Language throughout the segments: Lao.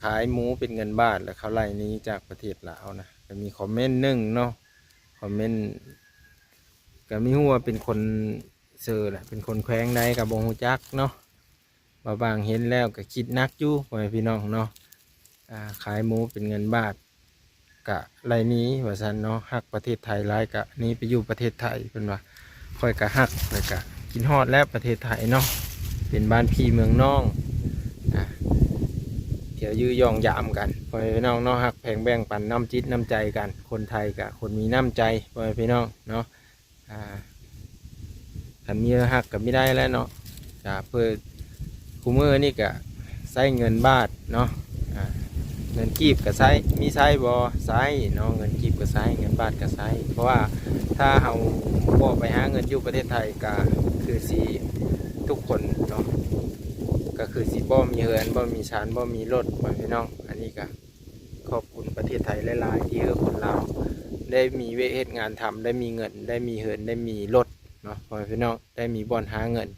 ຂາຍໝູເປັນເງິນບາດ ແລ້ວເຂົາໄລ່ໜີຈາກປະເທດລາວນະ. ກໍມີຄອມເມັນໜຶ່ງເນາະ ຄອມເມັນ ກໍມີຮູ້ວ່າເປັນຄົນເຊີແຫຼະ ເປັນຄົນແຂວງໃດກໍບໍ່ຮູ້ຈັກເນາະ. ບ່າວບາງເຫັນແລ້ວກໍຄິດໜັກຢູ່ ພໍ່ແມ່ພີ່ນ້ອງເນາະ. ອ່າ ຂາຍໝູເປັນເງິນບາດ ກະໄລ່ໜີວ່າຊັ້ນເນາະ. ຮັກປະເທດໄທຫຼາຍກະໜີໄປຢູ່ປະເທດໄທ ເພິ່ນວ່າ. ຂ້ອຍກະຮັກ ຂ້ອຍກະຄິດຮອດແຫຼະປະເທດໄທເນາະ ເປັນບ້ານພີ່ເມືອງນ້ອງ. ອ່າ ທ່ຽວຢູ່ຢ່ອງຢາມກັນ ພໍ່ແມ່ພີ່ນ້ອງເນາະ. ຮັກແພງແບ່ງປັນນ້ຳຈິດນ້ຳໃຈກັນ ຄົນໄທກະຄົນມີນ້ຳໃຈ ພໍ່ແມ່ພີ່ນ້ອງເນາະ. ອ່າ ຄັນມີຮັກກໍມີໄດ້ແຫຼະເນາະ. ກະເພື່ອ ຄູ່ມື້ນີ້ກະໃຊ້ເງິນບາດເນາະ. ອ່າ ເງິນກີບກໍໃຊ້ ມີໃຊ້ບໍ່? ໃຊ້ເນາະ ເງິນກີບກໍໃຊ້ ເງິນບາດກໍໃຊ້. ເພາະວ່າຖ້າເຮົາບໍ່ໄປຫາເງິນຢູ່ປະເທດໄທ ກໍຄືຊິ ທຸກຄົນເນາະ ກໍຄືຊິບໍ່ມີເຮືອນ ບໍ່ມີຊານ ບໍ່ມີລົດ ພໍ່ແມ່ພີ່ນ້ອງ. ອັນນີ້ກະ ຂອບຄຸນປະເທດໄທຫຼາຍໆ ທີ່ເອື້ອຄົນລາວໄດ້ມີວຽກເຮັດງານທຳ ໄດ້ມີເງິນ ໄດ້ມີເຮືອນ ໄດ້ມີລົດເນາະ ພໍ່ແມ່ພີ່ນ້ອງ ໄດ້ມີບ່ອນຫາເງິນ.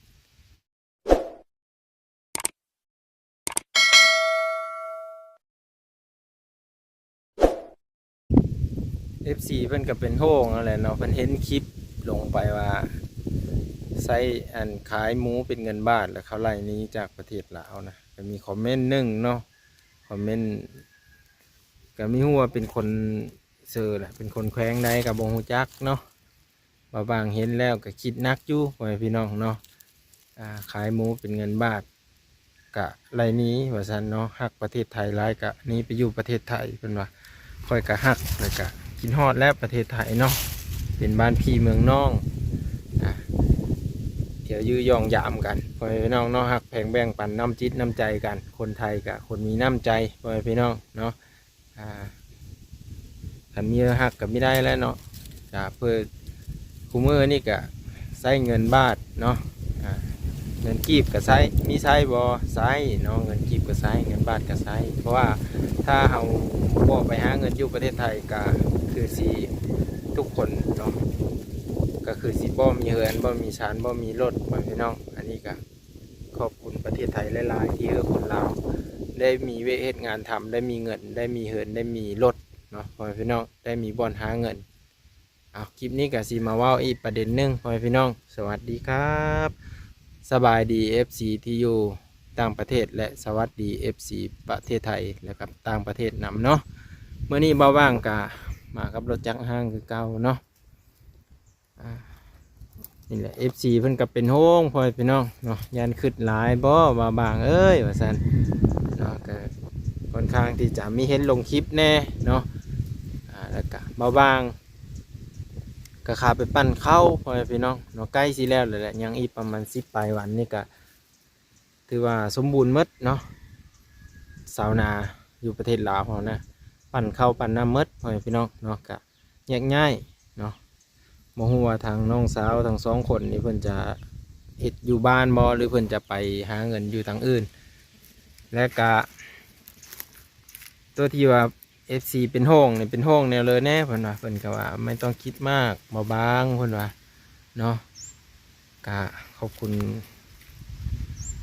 ເອັຟຊີ ເພິ່ນກໍເປັນຫ່ວງຫັ້ນແຫຼະເນາະ ເພິ່ນເຫັນຄລິບລົງໄປວ່າ ໃຊ້ອັນຂາຍໝູເປັນເງິນບາດ ແລ້ວເຂົາໄລ່ໜີຈາກປະເທດລາວນະ. ກໍມີຄອມເມັນໜຶ່ງເນາະ ຄອມເມັນ ກໍມີຮູ້ວ່າເປັນຄົນເຊີແຫຼະ ເປັນຄົນແຂວງໃດກໍບໍ່ຮູ້ຈັກເນາະ. ບ່າວບາງເຫັນແລ້ວກໍຄິດໜັກຢູ່ ພໍ່ແມ່ພີ່ນ້ອງເນາະ. ອ່າ ຂາຍໝູເປັນເງິນບາດ ກະໄລ່ໜີວ່າຊັ້ນເນາະ. ຮັກປະເທດໄທຫຼາຍກະໜີໄປຢູ່ປະເທດໄທ ເພິ່ນວ່າ. ຂ້ອຍກະຮັກ ແລ້ວກະຄິດຮອດແຫຼະປະເທດໄທເນາະ ເປັນບ້ານພີ່ເມືອງນ້ອງ. ອ່າ ທ່ຽວຢູ່ຢ່ອງຢາມກັນ ພໍ່ແມ່ພີ່ນ້ອງເນາະ. ຮັກແພງແບ່ງປັນນ້ຳຈິດນ້ຳໃຈກັນ ຄົນໄທກະຄົນມີນ້ຳໃຈ ພໍ່ແມ່ພີ່ນ້ອງເນາະ. ອ່າ ຄັນມີຮັກກໍມີໄດ້ແຫຼະເນາະ. ກະເພື່ອ ຄູ່ມື້ນີ້ກະໃຊ້ເງິນບາດເນາະ. ອ່າ ເງິນກີບກໍໃຊ້ ມີໃຊ້ບໍ່? ໃຊ້ເນາະ ເງິນກີບກໍໃຊ້ ເງິນບາດກໍໃຊ້. ເພາະວ່າຖ້າເຮົາບໍ່ໄປຫາເງິນຢູ່ປະເທດໄທ ກໍຄືຊິ ທຸກຄົນເນາະ ກໍຄືຊິບໍ່ມີເຮືອນ ບໍ່ມີຊານ ບໍ່ມີລົດ ພໍ່ແມ່ພີ່ນ້ອງ. ອັນນີ້ກະ ຂອບຄຸນປະເທດໄທຫຼາຍໆ ທີ່ເອື້ອຄົນລາວໄດ້ມີວຽກເຮັດງານທຳ ໄດ້ມີເງິນ ໄດ້ມີເຮືອນ ໄດ້ມີລົດເນາະ ພໍ່ແມ່ພີ່ນ້ອງ ໄດ້ມີບ່ອນຫາເງິນ. ເອົາ ຄລິບນີ້ກໍຊິມາເວົ້າອີກປະເດັນໜຶ່ງ ພໍ່ແມ່ພີ່ນ້ອງ. ສະຫວັດດີຄັບ ສະບາຍດີ ເອັຟຊີ ທີ່ຢູ່ຕ່າງປະເທດ ແລະ ສະຫວັດດີ ເອັຟຊີ ປະເທດໄທ ແລະ ກັບຕ່າງປະເທດນຳເນາະ. ມື້ນີ້ບ່າວບາງກໍມາກັບລົດຈັກຮາງຄືເກົ່າເນາະ. ອ່າ ນີ້ແຫຼະ ເອັຟຊີ ເພິ່ນກໍເປັນຫ່ວງ ພໍ່ແມ່ພີ່ນ້ອງເນາະ ຢ້ານຄຶດຫຼາຍບໍ່ ບ່າວບາງເອີຍ ວ່າຊັ້ນເນາະ. ກໍຂ້ອນຂ້າງທີ່ຈະມີເຫັນລົງຄລິບແດ່ເນາະ. ອ່າ ແລ້ວກໍບ່າວບາງກໍຂາໄປປັ່ນເຂົ້າ ພໍ່ແມ່ພີ່ນ້ອງເນາະ. ໃກ້ຊິແລ້ວແລ້ວແຫຼະ ຍັງອີກປະມານສິບປາຍວັນນີ້ກໍ ຖືວ່າສົມບູນໝົດເນາະ. ຊາວນາຢູ່ປະເທດລາວເຮົານະ ປັ່ນເຂົ້າປັ່ນນ້ຳໝົດ ພໍ່ແມ່ພີ່ນ້ອງເນາະ. ກະແຍກຍ້າຍເນາະ ບໍ່ຮູ້ວ່າທາງນ້ອງສາວທັງສອງຄົນນີ້ ເພິ່ນຈະເຮັດຢູ່ບ້ານບໍ່ ຫຼື ເພິ່ນຈະໄປຫາເງິນຢູ່ທາງອື່ນ. ແລະກະ ຕົວທີ່ວ່າ ເອັຟຊີ ເປັນຫ່ວງນີ້ ເປັນຫ່ວງແນວເລີແດ່ ເພິ່ນວ່າ. ເພິ່ນກໍວ່າ ໄມ່ຕ້ອງຄິດມາກ ບ່າວບາງ ເພິ່ນວ່າເນາະ. ກະຂອບຄຸນ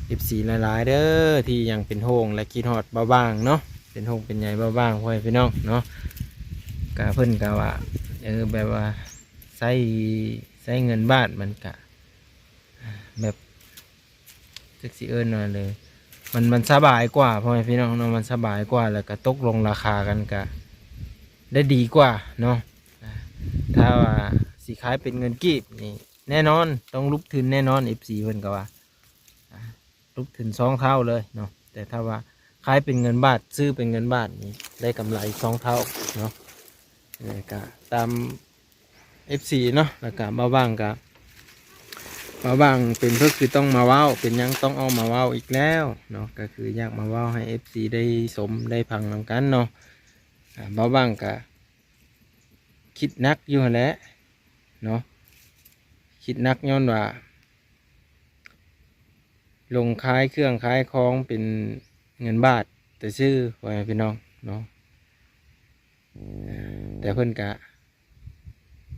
ເອັຟຊີ ຫຼາຍໆເດີ ທີ່ຍັງເປັນຫ່ວງ ແລະ ຄິດຮອດບ່າວບາງເນາະ ເປັນຫ່ວງເປັນໃຍບ່າວບາງ ພໍ່ແມ່ພີ່ນ້ອງເນາະ. ກະເພິ່ນກໍວ່າ ເອີ ແບບວ່າໃຊ້ ໃຊ້ເງິນບາດມັນກະ ແບບ ຈັກຊິເອີ້ນວ່າເລີຍ ມັນ ມັນສະບາຍກວ່າ ພໍ່ແມ່ພີ່ນ້ອງເນາະ ມັນສະບາຍກວ່າ ແລ້ວກໍຕົກລົງລາຄາກັນກໍໄດ້ດີກວ່າເນາະ. ຖ້າວ່າຊິຂາຍເປັນເງິນກີບນີ້ ແນ່ນອນ ຕ້ອງລຸກທຶນແນ່ນອນ ເອັຟຊີ ເພິ່ນກໍວ່າ ລຸກທຶນສອງເທົ່າເລີຍເນາະ. ແຕ່ຖ້າວ່າຂາຍເປັນເງິນບາດ ຊື້ເປັນເງິນບາດນີ້ ໄດ້ກຳໄລສອງເທົ່າເນາະ. ແລ້ວກໍຕາມ ເອັຟຊີ ເນາະ ແລ້ວກະບ່າວບາງກະ ບ່າວບາງເປັນເພິ່ນຄືຕ້ອງມາເວົ້າ ເປັນຫຍັງຕ້ອງອອກມາເວົ້າອີກແລ້ວເນາະ ກໍຄືຢາກມາເວົ້າໃຫ້ ເອັຟຊີ ໄດ້ຊົມໄດ້ຟັງນຳກັນເນາະ. ອ່າ ບ່າວບາງກະຄິດໜັກຢູ່ຫັ້ນແຫຼະເນາະ ຄິດໜັກຍ້ອນວ່າ ລົງຂາຍເຄື່ອງຂາຍຂອງເປັນເງິນບາດແຕ່ຊື່ ພໍ່ແມ່ພີ່ນ້ອງເນາະ. ແຕ່ເພິ່ນກະ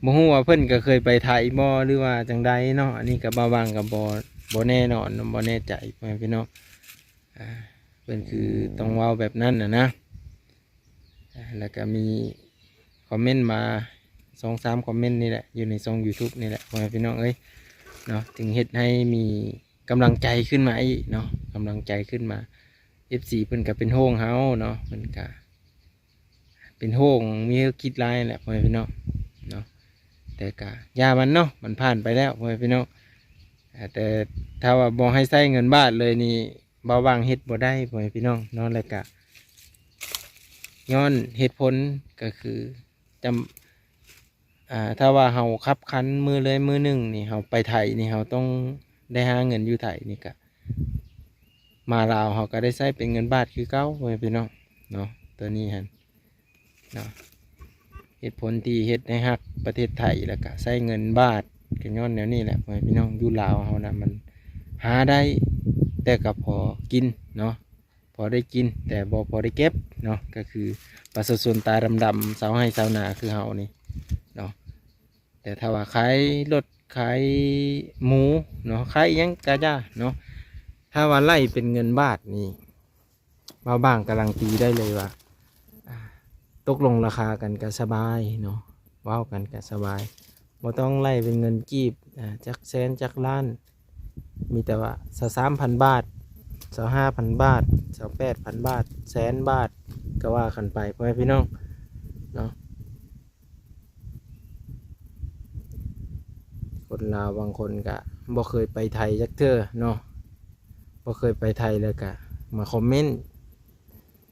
ບໍ່ຮູ້ວ່າເພິ່ນກະເຄີຍໄປໄທບໍ່ ຫຼືວ່າຈັ່ງໃດເນາະ. ອັນນີ້ກະບ່າວບາງກະບໍ່ ບໍ່ແນ່ນອນ ບໍ່ແນ່ໃຈ ພໍ່ແມ່ພີ່ນ້ອງ. ອ່າ ພິ່ນຄື ອືມ ຕ້ອງເວົ້າແບບນັ້ນນະນະ. ອ່າ ແລ້ວກໍມີຄອມເມັນມາສອງສາມຄອມເມັນນີ້ແຫຼະ ຢູ່ໃນຊ່ອງ YouTube ນີ້ແຫຼະ ພໍ່ແມ່ພີ່ນ້ອງເອີຍເນາະ ຈຶ່ງເຮັດໃຫ້ມີກຳລັງໃຈຂຶ້ນມາອີກເນາະ ກຳລັງໃຈຂຶ້ນມາ. ເອັຟຊີ ເພິ່ນກໍເປັນຫ່ວງເຮົາເນາະ ເພິ່ນກໍເປັນຫ່ວງ ມີແນວຄິດຫຼາຍແຫຼະ ພໍ່ແມ່ພີ່ນ້ອງເນາະ. ແຕ່ກໍຢ່າມັນເນາະ ມັນຜ່ານໄປແລ້ວ ພໍ່ແມ່ພີ່ນ້ອງ. ອ່າ ແຕ່ຖ້າວ່າບໍ່ໃຫ້ໃຊ້ເງິນບາດເລີຍນີ້ ບ່າວຫວ່າງເຮັດບໍ່ໄດ້ ພໍ່ແມ່ພີ່ນ້ອງເນາະ. ແລ້ວກະຍ້ອນເຫດຜົນກໍຄື ຈຳ ອ່າ ຖ້າວ່າເຮົາຂັບຂັນມື້ໃດມື້ໜຶ່ງນີ້ ເຮົາໄປໄທນີ້ ເຮົາຕ້ອງໄດ້ຫາເງິນຢູ່ໄທນີ້ ກະມາລາວເຮົາກໍໄດ້ໃຊ້ເປັນເງິນບາດຄືເກົ່າ ພໍ່ແມ່ພີ່ນ້ອງເນາະ. ຕົວນີ້ຫັ້ນ ເນາະ ເຫດຜົນທີ່ເຮັດໃຫ້ຮັກປະເທດໄທ ແລ້ວກະໃຊ້ເງິນບາດ ກໍຍ້ອນແນວນີ້ແຫຼະ ພໍ່ແມ່ພີ່ນ້ອງ. ຢູ່ລາວເຮົານະ ມັນຫາໄດ້ແຕ່ກໍພໍກິນເນາະ ພໍໄດ້ກິນ ແຕ່ບໍ່ພໍໄດ້ເກັບເນາະ. ກໍຄືປະຊາຊົນຕາດຳໆ ຊາວໄຮ່ຊາວນາຄືເຮົານີ້ເນາະ. ແຕ່ຖ້າວ່າຂາຍລົດ ຂາຍໝູເນາະ ຂາຍອີ່ຫຍັງກະຢ່າເນາະ ຖ້າວ່າໄລ່ເປັນເງິນບາດນີ້ ບ່າວຫວ່າງກາລັນຕີໄດ້ເລີຍວ່າ ອ່າ ຕົກລົງລາຄາກັນກະສະບາຍເນາະ ເວົ້າກັນກະສະບາຍ ບໍ່ຕ້ອງໄລ່ເປັນເງິນກີບ ອ່າ ຈັກແສນຈັກລ້ານ ມີແຕ່ວ່າຊາວສາມພັນບາດ ຊາວຫ້າພັນບາດ ຊາວແປດພັນບາດ ແສນບາດ ກໍວ່າກັນໄປ ພໍ່ແມ່ພີ່ນ້ອງເນາະ. ຄົນລາວບາງຄົນກະບໍ່ເຄີຍໄປໄທຈັກເທື່ອເນາະ ບໍ່ເຄີຍໄປໄທ ແລ້ວກະມາຄອມເມັນ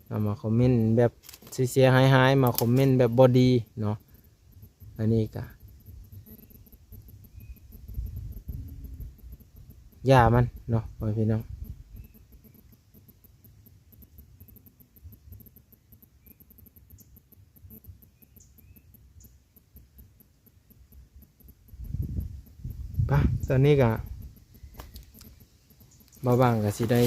ເນາະ ມາຄອມເມັນແບບເສຍໆຫາຍໆ ມາຄອມເມັນແບບບໍ່ດີເນາະ. ອັນນີ້ກະຢ່າມັນເນາະ ພໍ່ແມ່ພີ່ນ້ອງ. ປະ ຕອນນີ້ກະ ບ່າວຫວ່າງກະຊິໄດ້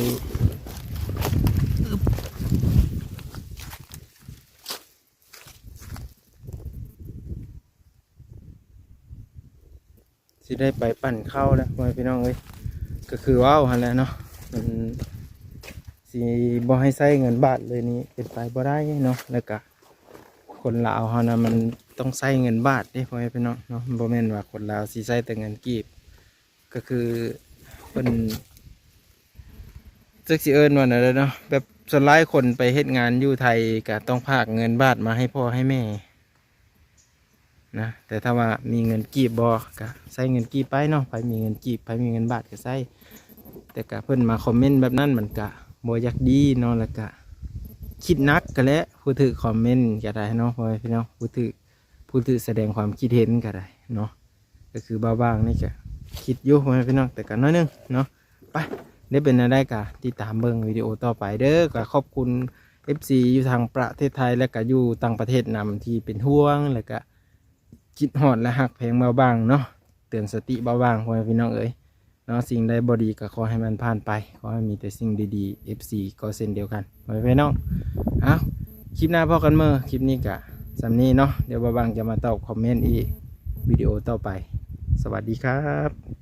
ຊິໄດ້ໄປປັ້ນເຂົ້າແລ້ວ ພໍ່ແມ່ພີ່ນ້ອງເອີຍ. ກໍຄືເວົ້າຫັ້ນແຫຼະເນາະ ມັນຊິບໍ່ໃຫ້ໃຊ້ເງິນບາດເລີຍນີ້ເປັນໄປບໍ່ໄດ້ເນາະ. ແລ້ວກະຄົນລາວເຮົານະ ມັນຕ້ອງໃຊ້ເງິນບາດເດ້ ພໍ່ແມ່ພີ່ນ້ອງເນາະ ບໍ່ແມ່ນວ່າຄົນລາວຊິໃຊ້ແຕ່ເງິນກີບ. ກໍຄືເພິ່ນ ຈັກຊິເອີ້ນວ່າແນວໃດເນາະ ແບບສ່ວນຫຼາຍຄົນໄປເຮັດງານຢູ່ໄທ ກະຕ້ອງພາກເງິນບາດມາໃຫ້ພໍ່ໃຫ້ແມ່ ນະ. ແຕ່ຖ້າວ່າມີເງິນກີບບໍ່ ກະໃຊ້ເງິນກີບໄປເນາະ ໃຜມີເງິນກີບ ໃຜມີເງິນບາດກະໃຊ້. ແຕ່ກະເພິ່ນມາຄອມເມັນແບບນັ້ນ ມັນກະບໍ່ຢາກດີເນາະ ແລ້ວກະຄິດໜັກກະແຫຼະ ຜູ້ຖືກຄອມເມັນກະໄດ້ເນາະ ພໍ່ແມ່ພີ່ນ້ອງ ຜູ້ຖືກ ຜູ້ຖືກສະແດງຄວາມຄິດເຫັນກະໄດ້ເນາະ. ກໍຄືບ່າວຫວ່າງນີ້ກະຄິດຢູ່ ພໍ່ແມ່ພີ່ນ້ອງ ແຕ່ກະໜ້ອຍໜຶ່ງເນາະ. ໄປ ໄດ້ເປັນແນວໃດກະຕິດຕາມເບິ່ງວິດີໂອຕໍ່ໄປເດີ. ກະຂອບຄຸນເອັຟຊີຢູ່ທາງປະເທດໄທ ແລະກະຢູ່ຕ່າງປະເທດນຳທີ່ເປັນຫ່ວງ ແລະກະຄິດຮອດ ແລະຮັກແພງບ່າວຫວ່າງເນາະ. ເຕືອນສະຕິບ່າວຫວ່າງ ພໍ່ແມ່ພີ່ນ້ອງເອີຍເນາະ ສິ່ງໃດບໍ່ດີກະຂໍໃຫ້ມັນຜ່ານໄປ ຂໍໃຫ້ມີແຕ່ສິ່ງດີໆ. ເອັຟຊີກໍເຊັ່ນດຽວກັນ ພໍ່ແມ່ພີ່ນ້ອງ. ເອົາ ຄລິບໜ້າພໍ້ກັນເໝີ ຄລິບນີ້ກະສ່ຳນີ້ເນາະ ດຽວບ່າວຫວ່າງຈະມາຕອບຄອມເມັນອີກ ວິດີໂອຕໍ່ໄປ. ສະຫວັດດີຄັບ.